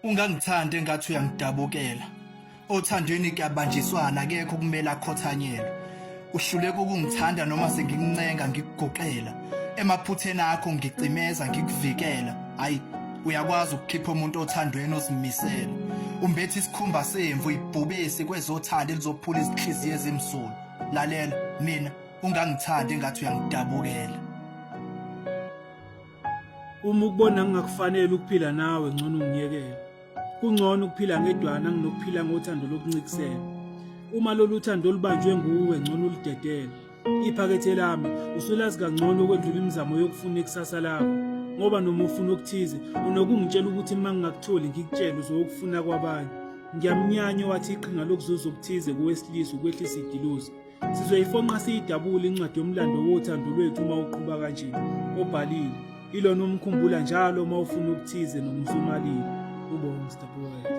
Ungangithandi engathi uyangidabukela. Othandweni kuyabanjiswana akekho kumele akhothanyelwe. Uhluleka ukungithanda noma sengikuncenga ngikuguqela. Emaphutheni akho ngicimeza ngikuvikela. Hayi uyakwazi ukukhipha umuntu othandweni ozimisele. Umbethe isikhumba semvu ibhubesi kwezothando elizophula izinhliziyo ezimsulwa. Lalela mina ungangithandi engathi uyangidabukela. Uma ukubona ngingakufanele ukuphila nawe ngcono ungiyekele. Kungcono ukuphila ngedwana kunokuphila ngothando lokuncikisela. Uma lolu thando olubanjwe nguwe ngcono uludedele. Iphakethe lami usulazi kangcono ukwedlula imizamo yokufuna ikusasa lakho. Ngoba noma ufuna okuthize unokungitshela ukuthi uma ngingakutholi ngikutshele uzokufuna kwabanye. Ngiyamnyanya owathi iqhinga lokuzuza okuthize kowesilisa ukwehlisa idilozi. Sizoyifonqa siyidabule incwadi yomlando wothando lwethu uma uqhuba kanje. Obhalile. Ilona umkhumbula njalo uma ufuna okuthize noma usumalile. Ubongs the boys.